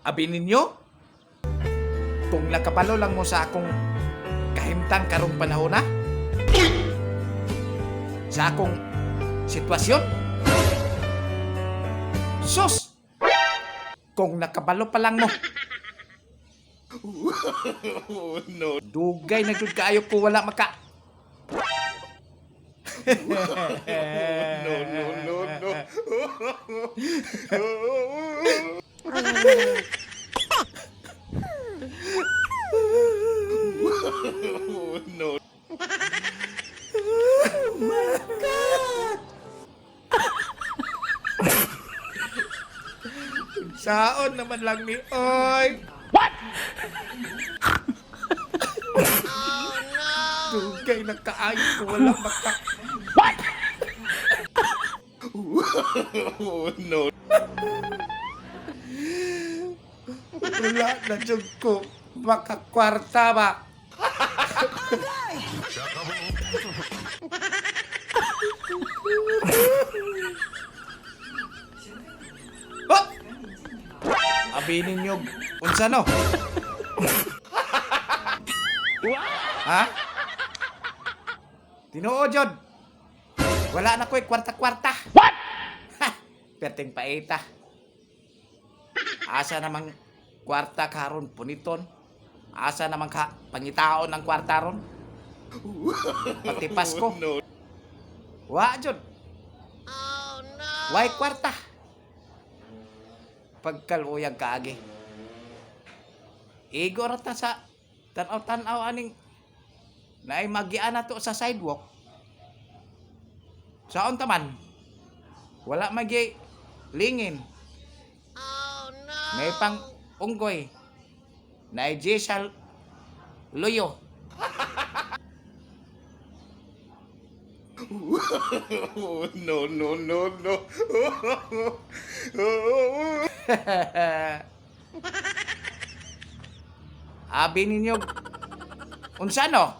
Abi ninyo? Kung nakabalo lang mo sa akong kahimtang karong panahon na, sa akong sitwasyon, sus! Kung nakabalo pa lang mo, No. Dugay na jud kaayo ko wala maka. No, no, no, no. No. Saon naman lang ni oy. What? Oh no. Dugay na kaayo ko wala maka. No. Wala na jud ko makakwarta ba. Hop! Abi ninyo, unsa no? Ha? Tinuod jud. Wala na ko'y kwarta-kwarta. What? Ha! Perting paita. Asa namang kwarta karon puniton? Asa namang ka pangitaon ang kwarta ron? Pati Pasko. No. Wa jud. Oh no. Way kwarta. Pagkaluyag kaagi. Igo ra ta sa tanaw-tanaw aning naay magian na to sa sidewalk. Saon ta man? Wala magi lingin. Oh no. May pang unggoy. Naay sa luyo. No, no, no, no. Abi ninyo unsa no?